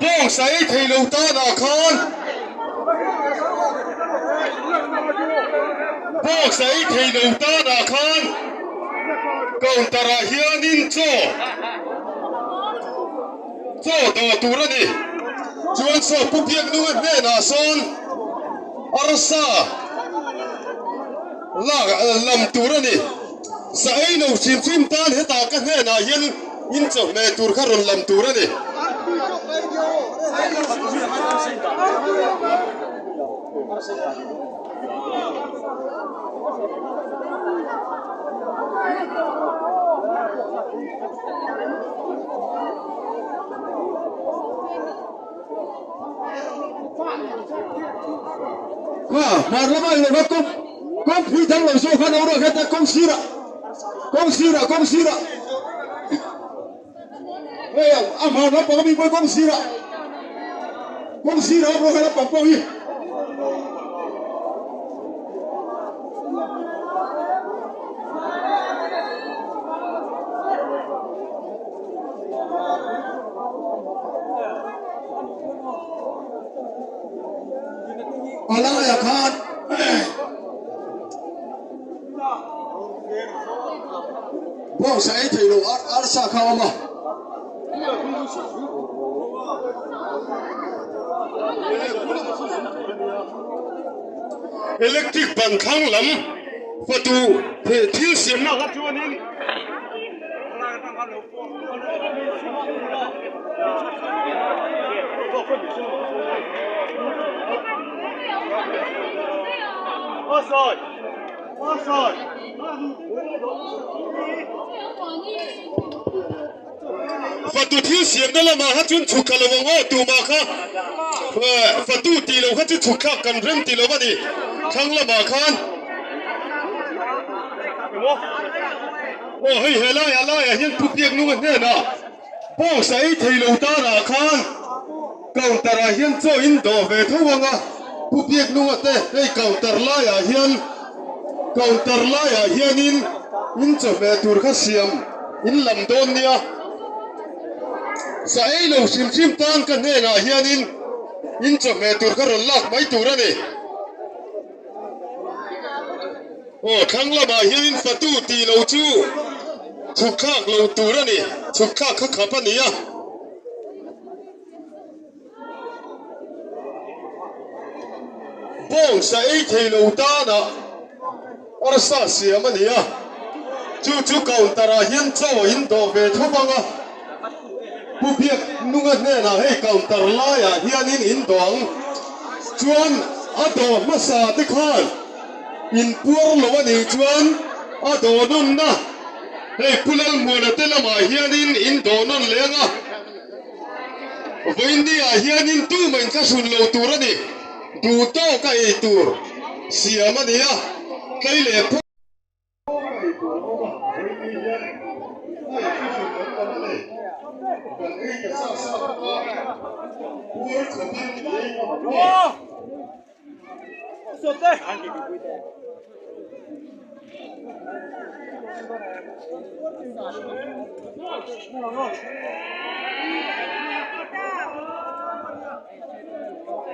Bawngsa ei thei lo tanah khan Bawngsa ei thei lo tanah khan counter ah hianin chaw chaw dawh tur a ni. Chuan saw Pu Biaknunga hnenah sawn arsa lak lam tur a ni. Sa ei lo hrim hrim tan hetah ka hnenah hian in chawhmeh tur kha rawn lam tur a ni. Kha hmar lama i lo va kawp Kawngpui dang lo zawk khan ora kha ta kawng sirah kawng sirah kawng sirah hei a hmar lampang ami pawh kawng sirah kawng sirah pawh kha lampang pawh hi A laiah khan bawngsa ei thei lo arsa kha a awm a. Electric ban thlang lam fatu thil siamna kha chuanin. Fatu thil siamna lamah kha chuan chhuk thla lo ang aw tumah kha fatu tih loh kha chu chhuk thlak kan rem ti lo a ni thlang lamah khan. Aw hei he laiah laiah hian Pu Piaknunga hnenah box a ei thei lo tanah khan counter ah hian chaw in dawh ve tho ang a, Pu Piaknunga te hei counter laiah hian counter laiah hianin in chawhmeh tur kha siam in lam dawn nia. Sa ei lo hrim hrim tan ka hnenah hianin in chawhmeh tur kha rawn lak mai tur a ni. Aw thlang lamah hianin fatu tih lo chu chhuk thlak lo tur a ni, chhuk thlak kha khap a ni a. Bawngsa ei thei lo tanah arsa siam a ni a, chu chu counter ah hian chaw in dawh ve tho vang a, Pu Biak Nunga hnenah hei counter laiah hianin in dawh ang chuan a dawh hmasa te khan in puar lo a nih chuan a dawh nawnna hei Pu Lalmuana te lamah hianin in dawh nawn leh ang a, vawiinniah hianin tumah in thlahrun lo tur a ni, duh tawk a ei tur siam a ni a, tlei leh pawh.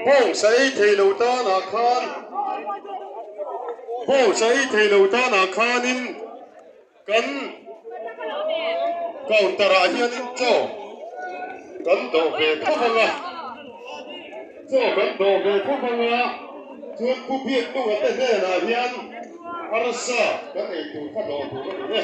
Bawngsa ei thei lo tanah khan Bawngsa ei thei lo tanah khanin kan counter ah hianin chaw kan dawh ve tho vang a, chaw kan dawh ve tho vang a, chuan Pu Biaknunga te hnenah hian arsa kan ei tur kha dawh tur a ni e.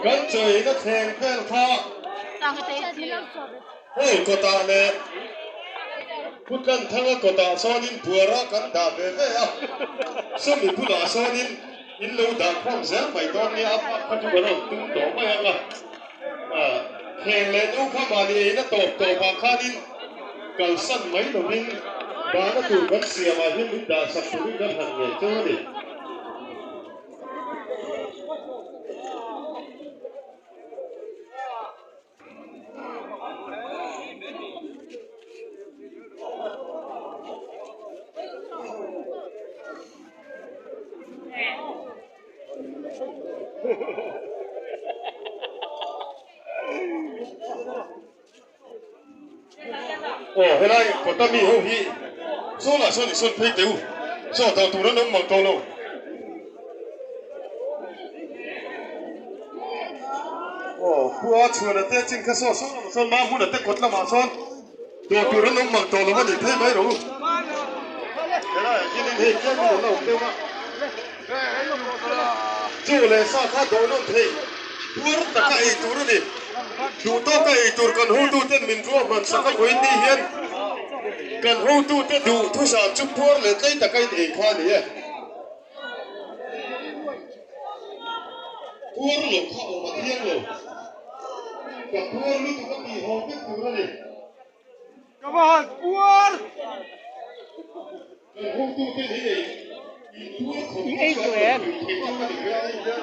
Kan chawina thleng vel kha hall kawtah leh Putlanthanga kawtah sawnin buara kan dah ve ve a, sawmi bulah sawnin in lo dah khawm zel mai dawn nia a pak kha chu kan rawn tum tawh mai ang a. Kheng leh nu kha mahni eina tawp tawpah khanin kalsan mai lovin dahna tur kan siamah hian min dahsak turin kan han ngei cheu a ni. Aw helai kawta mi ho hi saw lah sawn i sawn phei teh u, saw dawh tur an awm mang tawh lo. Aw khua chhuana te chin kha saw saw lamah sawn ma hmuna te kawt lamah sawn dawh tur an awm mang tawh lo a ni phei mai rawh u. Helaiah hianin hei tlem in an la awm deuh a, chaw leh sa kha dawh nawn thei puar taka ei tur a ni. Duh tawka ei tur kan hotuten min ruahman sak a vawiin ni hian kan hotute duh thusam chu puar leh tlei taka in ei kha a ni e. Puar lo kha awm a thiang lo. Ka puar lutuk a tih haw vek tur a ni. Ka va han puar! Kan hotuten hi ei in puar khawp I ei kha chu tawh an em? rawn thei chu a ni ve a ni hian.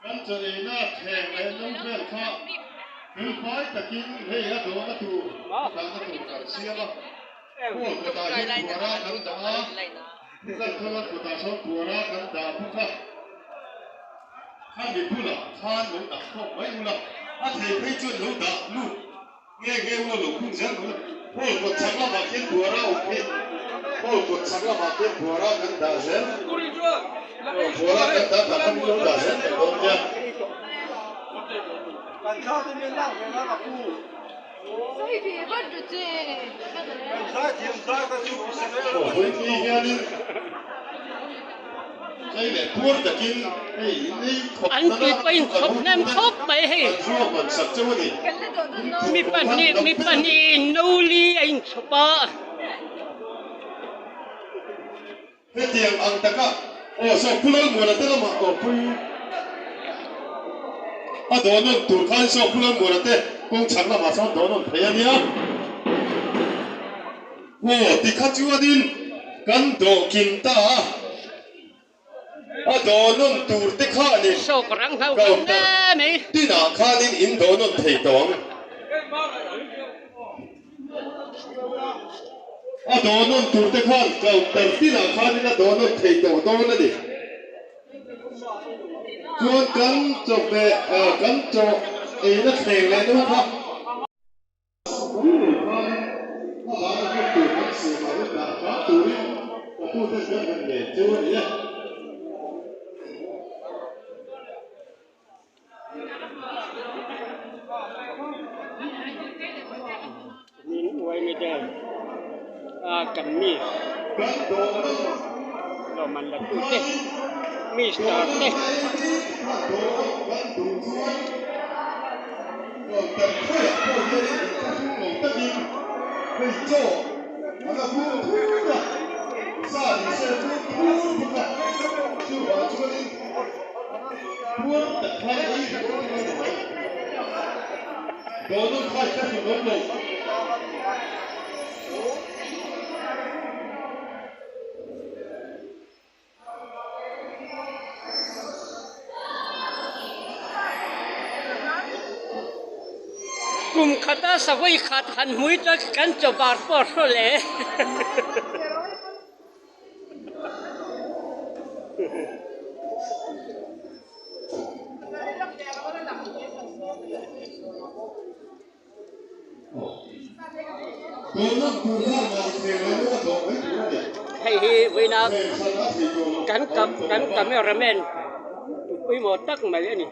Kan chaweina thleng leh no vel kha felfai takin hei a dawhna tur a dahna tur kan siam a, Hall kawtah hian buara kan dah a, Thulanthanga kawtah sawn buara kan dah bawk a, khami bulah khan lo dah khawp mai ula, a thei phei chuan lo dah lut Nge nge ula lo phun zel mai. Hall kawt chhak lamah khian buara awm khi. Hall kawt chhak lamah khian buara kan dah zel. Buara kan dah dah kha min lo dah zel mai dawn nia. Aw vawiin hianin. Hei leh puar takin hei in ei khawp An nana tui pawh in kan chhawp hnem hotute khawp mai hei. an ruahman sak cheu a ni. In Mi phur khan pahnih dam mi fel pahnih in no li a inchhawp a. Hetiang ang taka aw saw Pu Lalmuana te lamah aw Pu a dawn nawn tur khan saw Pu Lalmuana te kawng chhak lamah sawn dawn nawn thei a nia. Aw tikha chuanin kan dawh kim ta a, a dawh nawn tur te khanin counter tinah khanin in dawh nawn thei tawh ang. A dawh nawn tur te khan counter tinah khanin a dawh nawn thei tawh dawn a ni. Chuan kan chawhmeh kan chaw eina thleng leh no kha. Tui nei khanin a dahna hmun tur kan siamah hian dah hram turin ka tuten kan han ngen cheu a ni e. Min uai mi te a kan mi Kan dawhna lawmman la tu te mi star te. Kan duh chuan Counter khawiah pawh hianin inthlahrung lo takin hei chaw a la vur thur a, sa ni se vur thur bawk a, chuvang chuanin puar tak khan ei ringawt ringawt a ni mai. Dawhnawn khai kha hrim awm lo. Kum khata sawi khat han hmui chuan kan chaw bar pawh a hraw le. Hei hi vawiina kan kan cameraman pawimawh tak mai a ni.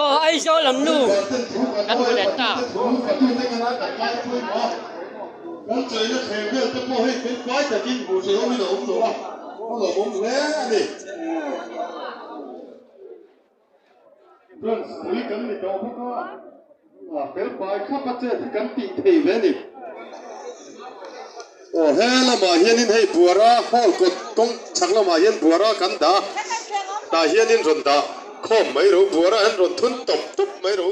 Aw Aizawl lam nu kan hmu leh ta. Kan chaina thleng vel te pawh hei felfai takin hmuh theih awmin a awm lo a, a lawmawm hle a ni. Branch pui kan ni tawh bawk a, a felfai thlap a chet hi kan tih thei ve a ni. Aw he lamah hianin hei buara hall kawt kawng chhak lamah hian buara kan dah a, tah hianin rawn dah khawm mai ro, buara hian rawn thun tawp tawp mai ro.